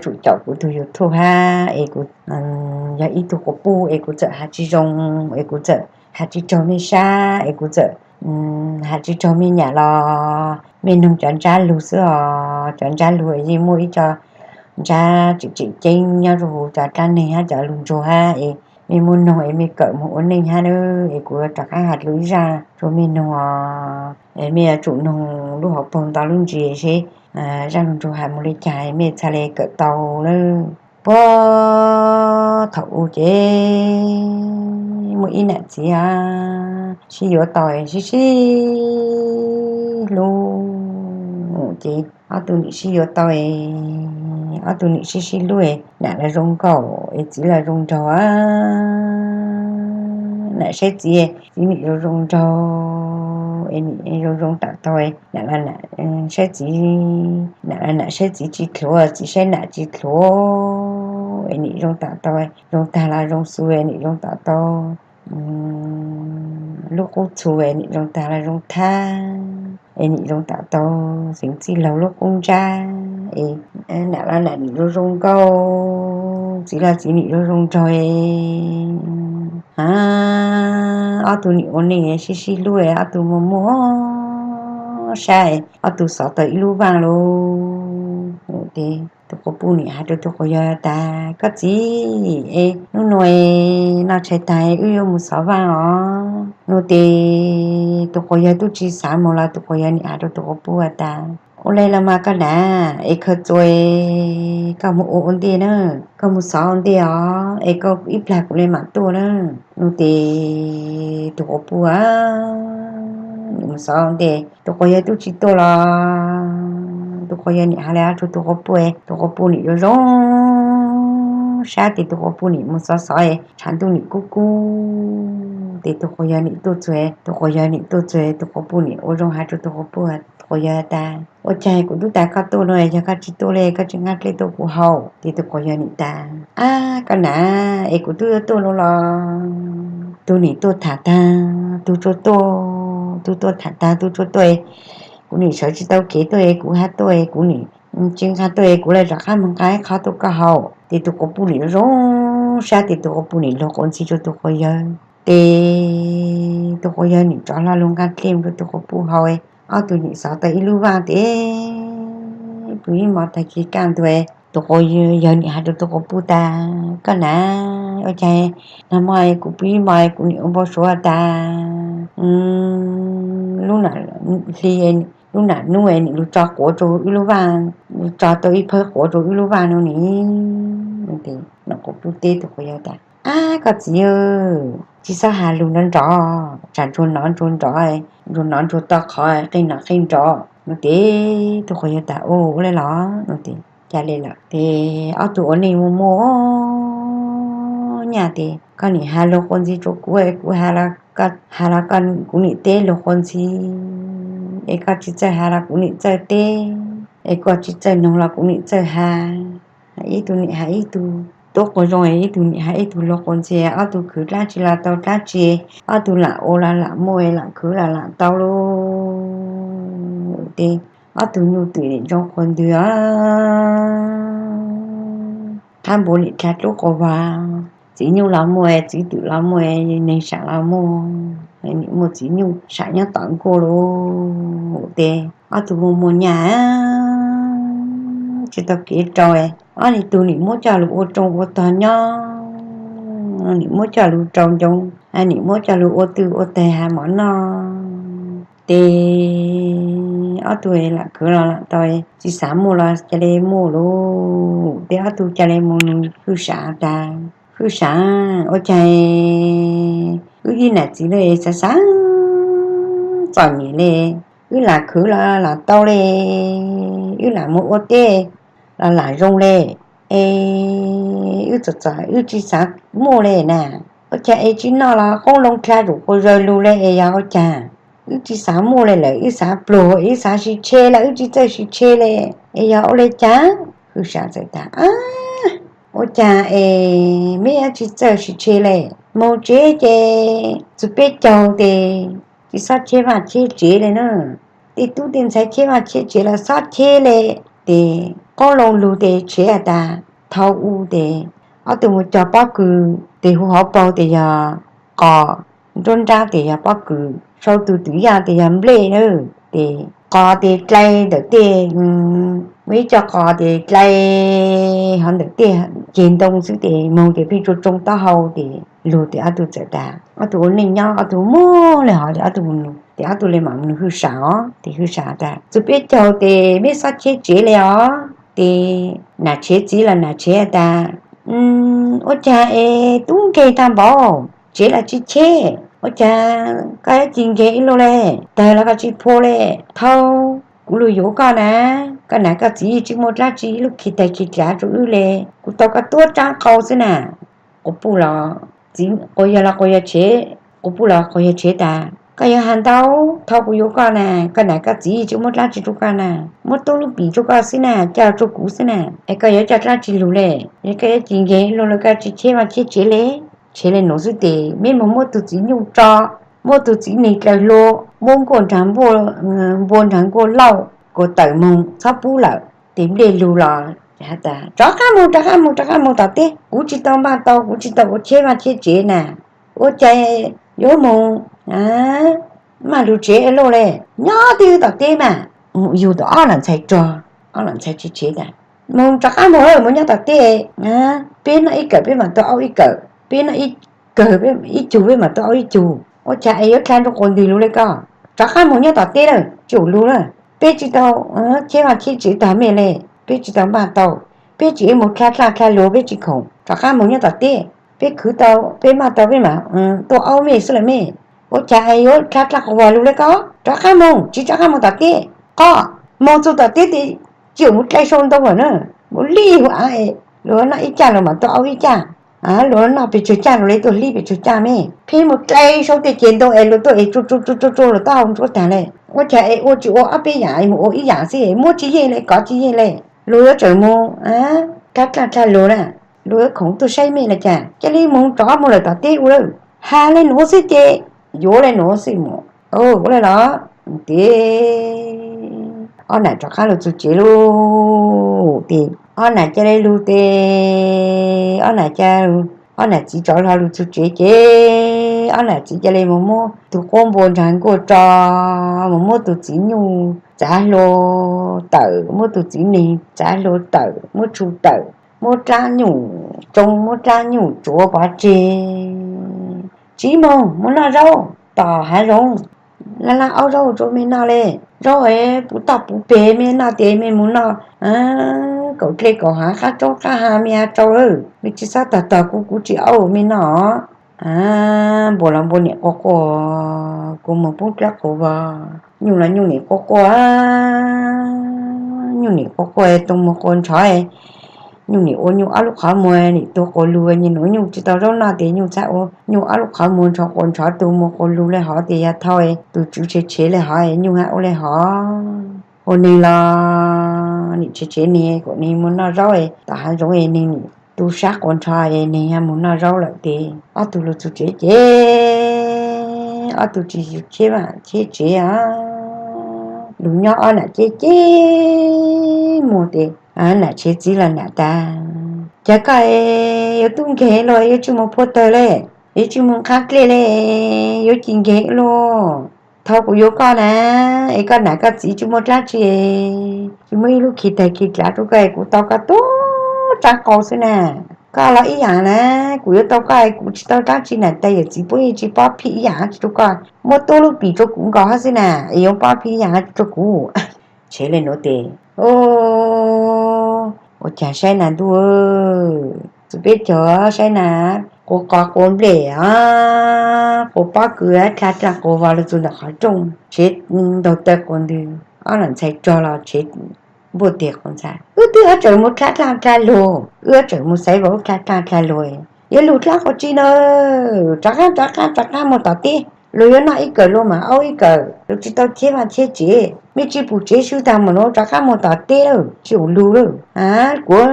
tsum caum kuv tus YouTube hab es kuv yog ib tug quas puj es kuv txawm has tsis zoo, es kuv txawm has tsis raug mej sab, es kuv txawm has tsis raug mej nyam los mej noog cov ntsab lug xwb os. Cov ntsab lug yeej muaj ib co ntsab tseem tseem ceeb nyob rua huv cov dlaab neeg hab cov lug ntsuag hab es mej muab noog es mej kawm moog ua neej hab nawb. Es kuv yuav rov qaab has lug ib zaj rua mej noog os. Es mej yuav tsum noog lub hauv paug nto lub ntsis seb zaj lug ntsuag has moog le caag mej txhaj le kawm tau lawm. Puag thaum u ces muaj ib nam txiv sib yuav tau sib sib hlub ces ob tug nim sib yuav tau, ob tug nim sib sib hlub, nam los zoo nkauj es txiv los zoo nraug. Nam saib txiv, txiv nim zoo zoo nraug es nim zoo zoo tam tau, nam los nam saib txiv, nam los nam saib txiv tsis dlhuav, txiv saib nam tsis dlhuav es nim zoo tam tau, zoo tag los zoo xu es nim zoo tam tau, lub qub txhu es nim zoo tag los zoo thab es nim zoo tam tau, xeev txij laug lub qub ntsab es nam los nam nim zoo zoo nkauj, txiv los txiv nim zoo zoo nraug. Ob tug nim ua neej sib sib hlub, ob tug muaj muaj sab, ob tug xov tau ib lub vaaj lauj. Tes tus quas puj nim has rua tus quas yawg tas, koj txiv es, nub nua noj tshais taag wb yuav mus xov vaaj os. Nua tes tus quas yawg tub tsi xav moog los tus quas yawg nim has rua tus quas puj tas, ua le los mas koj nam, es khaws txuas koj moog ua ua ntej na, koj moog xov ua ntej os es koj ib plag kuv le maam tuaj na. Nua tes tus quas puj nim moog xov ua ntej, tus quas yawg tub tsi tuaj los tus quas yawg nim has le has rua tus quas puj, tus quas puj nim zoo zoo sab tes tus quas puj nim moog xov xov, tshav ntuj nim kub kub tes tus quas yawg nim tuaj txug, tus quas yawg nim tuaj txug tus quas puj nim ua zoo has rua tus quas puj, tus quas yawg tas, ua caag kuv tub tas koj tuaj nuav, yog koj tsi tuaj le koj tsi nqaa dlej tuaj kuv haus. Tes tus quas yawg nim tas, ab koj nam, es kuv tub yuav tuaj nuav los tug nim tuaj tham taag tug tsuas tuaj, tug tuaj tham taag tug tsuas tuaj, kuv nim sawv tsi tau kev tuaj, kuv hab tuaj kuv nim tsi nqaa tuaj, kuv le rov qaab moog nqaa ib qhov tuaj koj haus. Tes tus quas puj nim zoo zoo sab tes tus quas puj nim luag quas ntxhi rua tus quas yawg tes tus quas yawg nim rov hlo lug nqaa dlej rua tus quas puj haus. Ob tug nim xov tau ib lub vaaj tes pw ib hmo taag kis kaj ntug, tus quas yawg nim has rua tus quas puj tas, koj nam, ua caag nag hmo kuv pw ib hmo kuv nim ua npau suav tas lub nam hli, lub nam nub nim lug tso quav rua wb lub vaaj, tso tau ib phawb quav rua wb lub vaaj nuav ni. Tes nom quas puj teb tus quas yawg tas, ab koj txiv, tsi xob has lug nrov nrov, tsam ntsuag nov ntsuag nrov, ntsuag nov ntsuag tau qhov qej nov qej nrov. Nua tes tus quas yawg tas, ua le los? Nua tes ca le lawm. Tes ob tug ua neej muaj muaj nyaj tes koj nim has luag quas ntxhi rua kuv, kuv has los kuv nim teb luag quas ntxhi, es koj tsi txawj has los kuv nim txawj teb, es koj tsi txawj noog los kuv nim txawj has. Ib tug nim has ib tug tuab quas zoo, ib tug nim has ib tug luag quas ntxhi, ob tug khwv dlaab tsi los tau dlaab tsi, ob tug lam ua los lam muaj, lam khwv los lam tau lauj. Tes ob tug nyuj twm nim ntsoov quas ntwg os, qab npua nim dlha dlub quas vag, txiv nyuj los muaj, txiv twm los muaj, neeg sam los muaj, nim muaj txiv nyuj sam nyob tom nkuaj lauj. Tes ob tug muaj muaj nyaj tsi tau kev rau, ob tug nim muab coj lug ua rooj ua tog nyob, nim muab coj lug rau ncoo, nim muab coj lug ua twj ua teg has mov noj. Tes ob tug lam khwv los lam tau, tsi xav muaj los ca le muaj lauj. Tes ob tug ca le moog hwj sam tas, hwj sam, ua caag wb ib nam txiv le xav xav txom nyem le, wb lam khwv los lam tau le, wb lam moog ua teb los lam zoo le, es wb txom txom wb tsi xav muaj le na. Ua caag es tsi noj los qoob loo dlha zuj quas zaws lug le es yog ua caag? Wb tsi xav muaj le lawm, wb xav pluag, wb xav sis tshe lawm, wb tsi txawj sis tshe le, es yog ua le caag? Hwj sam txawm tas, ua caag es meb tsi txawj sis tshe le? Moog tsev ces txug peb caug tes tsi xob cheb vaaj cheb tsev le na. Tej tub tej ntxhais cheb vaaj cheb tsev los xob cheb le. Ces qaub loo lug tes tshev has tas thau u tes ob tug mus cog pob kws tes hu hauv paug tes yog qos, nruab nrab tes yog pob kws, sau tug twm yaj tes yog nplej na. Tes qos tes dlai ntawm tej, muaj ib co qos tes dlai hov ntawm tej ceg ntoo xwb tes moog tes pheej tsoo tsoo taub hau tes lug tes ob tug txawm tas ob tug ua neej nyob ob tug muab le hov tes ob tug mus nug tes ob tug le mam nug hwj sam os. Tes hwj sam tas txug peb caug tes meb xob cheb tsev le os. Tes nam tshev txiv los nam tshev tas ua caag es tub nkeeg taag npaum, tsev los tsi cheb, ua caag koj yuav ci nkeeg ib lug le, tawg los koj tsi phua le, thau, kuv lug yuav koj na, koj nam koj txiv tsi muaj dlaab tsi lub khi tag khi dlav rua wb le, kuv tau koj tuab tsaab qau xwb na. Quas puj los, quas yawg los quas yawg tshev, quas puj los quas yawg tshev tas koj yuav has ntau, thau kuv yuav koj na, koj nam koj txiv tsi muaj dlaab tsi rua koj na, muab tuab lub pim rua koj xwb na, coj rua kuv xwb na, es koj yuav coj dlaab tsi lug le, yog koj yuav ci nkeeg lug le koj tsi cheb vaj cheb tsev le. Tshev le nuav xwb tes meb moog muab tug txiv nyuj tso, muab tug txiv neeg dlaws hlua, muab nkuaj nraag, npua nraag nkuaj lauj kuas tawm moog txhob pub lawm. Tes nplej lug los rov qaab moog, rov qaab moog, rov qaab moog tom teb, kuv tsi tau npaj tau, kuv tsi tau ua cheb vaj cheb tsev na, ua cas yuav moog maj lug tsev lug le, nyob twj tom teb mas. Yug tau ob nam ntxhais rog, ob nam ntxhais tshev tas moog, rov qaab moog, moog nyob tom teb, peb noj ib kawm peb mam tua aub ib kawm, peb noj ib kawg, ib cug peb mam tua aub ib cug, ua cas es yuav dlha rua quas ntwg lug le koj, rov qaab moog nyob tom teb lawm, tsi ua lug lawm, peb tsi tau cheb vaj cheb tsev tag mej le, peb tsi tau npaj tau, peb tsi moog dlha dlaj dlha luag peb tsi khoom, rov qaab moog nyob tom teb, peb khwv tau, peb maj tau peb mam tua aub mej xwb lawm mej, ua cas es yuav dlha dlaj quas ntwg lug le koj, rov qaab moog, tsi rov qaab moog tom teb, koj moog txug tom teb tes tsi ua moog dlai sau ntoo lawm na, moog li hu aav es luag noj ib caj luag mam tua aub ib caj, luag noj pes tsawg caj luag le tuaj hlib pes tsawg caj mej, pheej moog dlai sau tej ceg ntoo es luag tuaj es tsuj tsuj luag taub hau ntsuab tag le, ua cas es ua tsi ua ob peb yaam es moog ua ib yaam xwb, muab tsi yeej le kov tsi yeej le, luag yuav tseem moog dlha dlaj dlha luag na, luag yuav khoom tuaj saib mej le cas, ca le moog rov qaab moog lawm tom teb ua lawm, has le nuav xwb ces yuav le nuav xwb mus, ua le los tes ob nam rov qaab lug txug tsev lug tes ob nam ca le lug tes ob nam ca, ob nam txiv rov hlo lug txug tsev ces ob nam txiv ca le moog muab tug quab npua nraag nkuaj tso, moog muab tug txiv nyuj txav hlua tawm, muab tug txiv neeg txav hlua tawm, muab tshu tawm, muab dlaab nyuj tsoo, muab dlaab nyuj tsuav pov tseg, tsi moog, moog noj zaub tom hav zoov, laj laj aub zaub rua mej noj le, zaub es puv toj puv peg mej noj tes mej moog noj kaum dlej kaum hav qab roob qab hav mej ha rau lawm, mej tsi xob tog tog kuv, kuv tsi aub mej noj. Npua los npua niam quaj quaj, kua muag poob dlab quas vag, nyuj los nyuj niam quaj quaj, nyuj niam quaj quaj too muag quas ntshov, nyuj niam ua nyuj ob lub qhov muag nim tuag quas lug, nyuj nuav nyuj tsi tau zaub noj tes nyuj txhab ua nyuj ob lub qhov muag ntshov quas ntshov, tug muag quas lug le hov tes yog thau, tug tswv tshev tshev le hov, nyuj ha ua le hov. Ua neeg los nim tshev tshev neeg kuas neeg moog noj zaub tom hav zoov, neeg nim tu sab quas ntshov, neeg yog moog noj zaub lawm tes ob tug lug txug tsev ces ob tug tsi yug cheb vaj cheb tsev, lug nyob ob nam ceb ceb muag tes nam tshev txiv los nam tas, cas koj yuav tub nkeeg luag, yuav tsi moog phua tawg le, yuav tsi moog qhab dlej le, yuav ci nkeeg luag, thau kuv yuav koj na, es koj nam koj txiv tsi muaj dlaab tsi, tsi muaj ib lub khi tag khi dlav rua koj, kuv tau koj tuab tsaab qau xwb na. Koj los ib yaam na, kuv yuav tau koj, kuv tsi tau dlaab tsi na, tais yawm txiv puab yeej tsi pob phim ib yaam tsi rua koj, muab tuab lub pim rua kuv nkaus hab xwb na, es yuav pob phim ib yaam tsi rua kuv. Tshev le nuav tes, ua caag saib na ntuj, txug peb caug saib na, quas qos quas nplej, quas pob kws dlha dlaj quas vag lug txug ntawm qhov rooj, tshev ntaug taw quas ntwg, ob nam ntxhais rog los tshev npuaj teg quas ntxhais, wb twb yuav tsawm moog dlha dlaj dlha luag, wb yuav tsawm moog xaiv vauv dlha dlaj dlha luag, yuav lug dlaab quas tsi na, rov qaab rov qaab rov qaab moog tom teb, luag yuav noj ib kawm luag mam aub ib kawm, luag tsi tau cheb vaj cheb tsev, mej tsi pum tsev swb tag mas nuav rov qaab moog tom teb lawm tsi ua lug lawm. Kuv,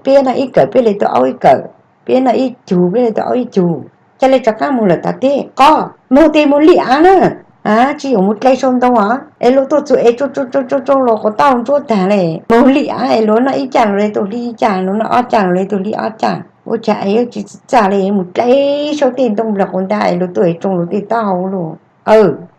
peb noj ib kawm peb le tau aub ib kawm, peb noj ib cug peb le tau aub ib cug, ca le rov qaab moog lawm tom teb, qos moog tes moog li aav na. Tsis yuav mus dlej saum ntoo os, es luag tuaj txug es tsoo tsoo tsoo tsoo luag quav tauj ntsuab tag le, mus li av es luag noj ib caj luag le tug hli ib caj, luag noj ob caj luag le tug hli ob caj, ua cas es tsis txaj le, mus dlej saum tej ntoo nplog quav ntab es luag tuaj es tsoo luag tej taub hau lug.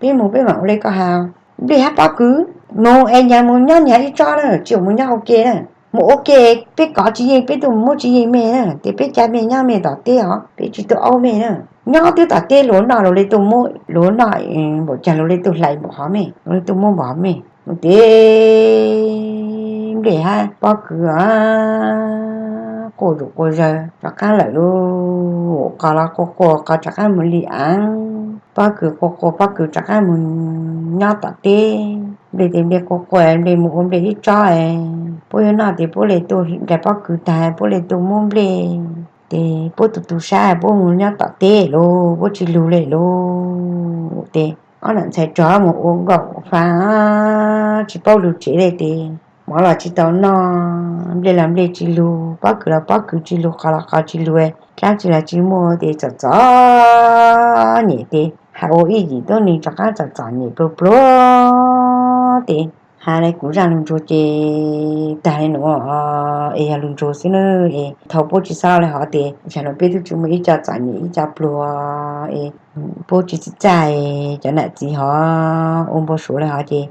Peb mus peb mam ua le koj has. Nplej hab pob kws, mus es nyag mus nyob nyag ib tsob na, tsis yuav mus nyob ua ke na. Mus ua ke peb kov tsis yeej peb tuaj muab tsis yeej mej na, ces peb ca mej nyob mej tom teb os, peb tsis tuaj aub mej na. Nyob twb tom teb luag noj luag le tuaj muab, luag noj npaum cas luag le tuaj hlais npaum hov mej, luag le tuaj muab npaum hov mej. Mus ces nplej hab pob kws quaj zuj quaj zaws rov qab lawm lauj. Qos los quaj quaj qos rov qab mus li av, pob kws quaj quaj pob kws rov qab mus nyob tom teb. Nplej tes nplej quaj quaj nplej mus ua nplej ib tsob, puab yuav noj tes puab le tuaj nqa pob kws tag puab le tuaj muab nplej, ces puab tu tu sab puab mus nyob tom teb lauj, puab tsis lug le lauj. Ces ob nam ntxhais rov mus ua nkaum fa, tsis paub lug tsev le tes mov los tsis tau noj, nplej los nplej tsis lug, pob kws los pob kws tsis lug, qos los qos tsis lug, dlaab tsi los tsis muaj tes txom txom nyem tes has ua ib yim tuab neeg rov qab txom txom nyem pluag pluag tes has le kuv zaj lug ntsug ces tag le nuav es yog lug ntsug xwb na. Es thaum puab tsis xav le hov tes zag nuav peb tub tsis muaj ib co txom nyem ib co pluag es puab tsis txawj txaj, cov nam txiv hov ua npau suav le hov ces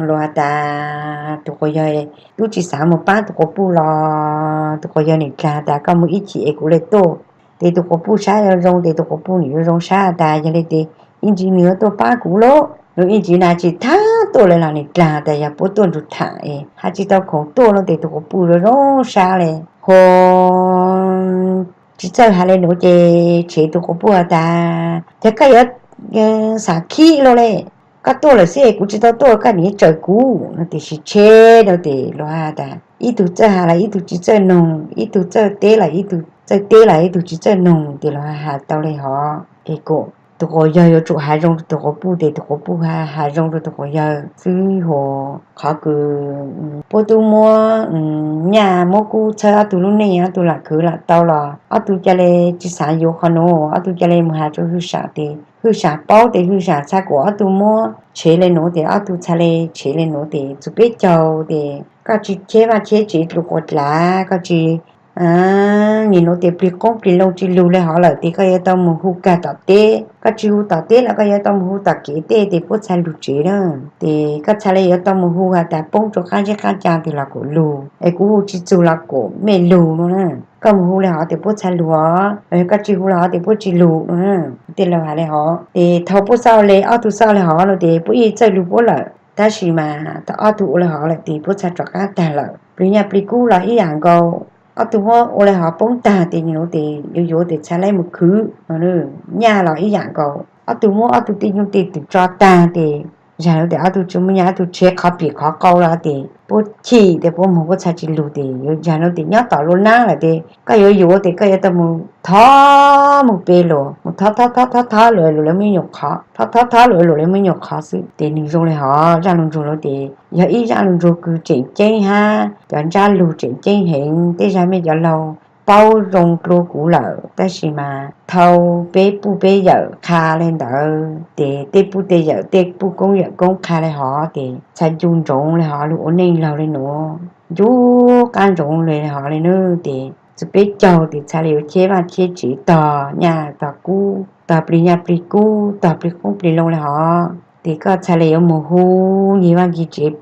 luag has tas tus quas yawg tub tsis xav mus paab tus quas puj los tus quas yawg nim dlaag has tas koj mus ib chim es kuv le tuaj. Ces tus quas puj saib yuav zoo tes tus quas puj nim yuav zoo saib has tas yog le tes ib ntsis nws yuav tuaj paab kuv lauj. Nws ib ntsis na tsis thab tuaj le los nim dlaag has tas yog puab tuaj nrug tham es has tsis tau khoom tuaj no tes tus quas puj yuav zoo sab le. Hu tsis txawj has le nuav ces tshev tus quas puj has tas yog koj yuav xav khib lug le, koj tuaj lawm xwb es kuv tsis tau tuaj koj nim tsawm kuv no tes sis tshev no tes luag has tas ib tug txawj has los ib tug tsis txawj noog, ib tug txawj teb los ib tug txawj teb los ib tug tsis txawj noog tes luag has tau le hov. Ces tus quas yawg yuav tsum has zoo rau tus quas puj tes tus quas puj has zoo rau tus quas yawg xwb. Hu qhov kws puab tub muab nyaj muab kub txhawb ob tug lub neej, ob tug lam khwv lam tau los ob tug ca le tsis xav yuav qhov nuav, ob tug ca le mus has rau hwj sam tes hwj sam paub tes hwj sam txhad kuas ob tug muab tshev le nuav tes ob tug txhad le tshev le nuav tes txug peb caug tes koj tsis cheb vaj cheb tsev dlua quas dlav, koj tsis nim nuav tes plig qoob plig loo tsis lug le hov lawm tes koj yuav tau mus hu kag tom teb, koj tsis hu tom teb los koj yuav tau mus hu tom kev tej tes puab txhad lug tsev na. Tes koj txhad le yuav tau mus hu has tas poob rua qab zeb qab ca tes los kuas lug, es kuv hu tsis txug los kuas mej lug no na. Koj mus hu le hov tes puab txhad lug os, koj tsis hu le hov tes puab tsis lug no na. Tej laug has le hov tes thaum puab xauj le ob tug xauj le hov no tes puab yeej txawj lug puab lawm, tab sis mas thaum ob tug ua le hov lawm tes puab txhad rov qab tag lawm. Plig nyaj plig kub los ib yam nkaus, ob tug muab ua le hov poob tag tes nim nuav tes yuav yuav tes txhad le mus khwv no. Nyaj los ib yam nkaus, ob tug muab ob tug tej nyuj tej twm tso tag tes zag nuav tes ob tug tsis muaj nyaj, ob tug tshev qhov pim qhov qau los tes puab chim tes puab moog puab txhad tsis lug tes yuav zag nuav tes nyob tom lub nab lawm tes koj yuav yuav tes koj yuav tau mus thov mus pe luas, mus thov thov thov thov thov luas luas le muaj nyuam qhov, thov thov thov luas luas le muaj nyuam qhov xwb. Tes nwg zoo le hov zaj lug ntsug nuav tes yog ib zaj lug ntsug kws tseem ceeb hab cov ntsab lug tseem ceeb heev, tej zag mej cov laug paub zoo dlua kuv lawm, tab sis mas thaum peb puj peb yawm qha le ntawd tes tej puj tej yawm tej puj koob yawm koob qha le hov tes txhad ncu ntsoov le hov lug ua neej laug le nuav, ncu qab ntsoov le hov le nuav tes txug peb caug tes txhad le yuav cheb vaj cheb tsev, tog nyaj tog kub, tog plig nyaj plig kub, tog plig qoob plig loo le hov. Tes koj txhad le yuav mus hu ncig vaj ncig tsev,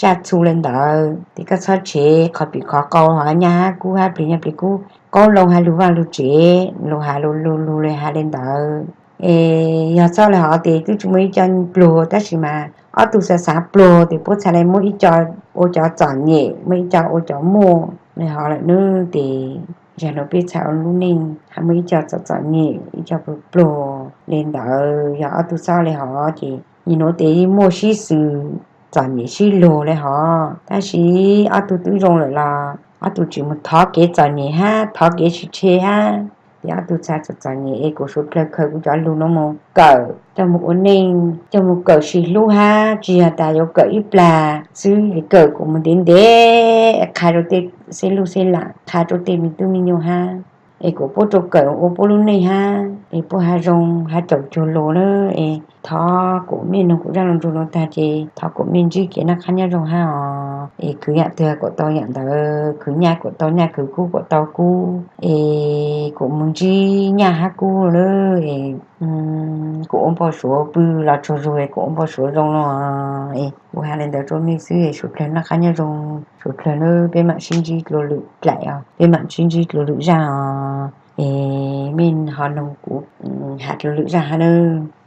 tsaj txhu le ntawd tes koj txhob tshev qhov pim qhov qau hov, nyaj hab kub hab plig nyaj plig kub, qoob loo hab lug vaj lug tsev, lug has lug lug lug le has le ntawd. Es yog txhob le hov tes twb tsis muaj ib co pluag, tab sis mas ob tug xav xav pluag tes puab txhad le muab ib co ua cov txom nyem, muab ib co ua cov muaj le hov lawm nuav tes zag nuav peb txhad ua lub neej hab muaj ib co txom txom nyem ib co pluag pluag le ntawd. Yog ob tug txhob le hov ces nim nuav tes yeej muaj sib xws txom nyem sib luag le hov, tab sis ob tug twb zoo lawm los ob tug tsis mus thov kev txom nyem hab thov kev tsis tshe hab. Tes ob tug txhad txom txom nyem es kuv suav dlawg khaws kuv cov lug nuav mus kawm coj mus ua neej, coj mus kawm sis hlub hab tsis yog tas yuav kawm ib plag xwb, kawm kuas mus ntev ntev, qha rua tej xeeb lub xeeb lam, qha rua tej me tub me nyuam hab. es kuv puab rau kawm ua puab lub neej hab es puab has zoo has caum cuag lus na. Es thov kuv mej noog kuv zaj lus ntsug lus tag ces thov kuv mej ntsib kev noj qab nyob zoo hab os. Es khwv yaam twg kuam tau yaam ntawd, khwv nyaj kuam tau nyaj, khwv kub kuam tau kub, es kuam mus ntsib nyaj hab kub lawm. Es kuam ua npau suav pw los tsaug zug, kuam ua npau suav zoo los. Es kuv has le ntawd rua mej xwb, suav dlawg noj qab nyob zoo, suav dlawg nawb, peb maam sib ntsib dlua lwm dlaim os, peb maam sib ntsib dlua lwm zaj os. Es mej ho noog kuv has dlua lwm zaj hab nawb.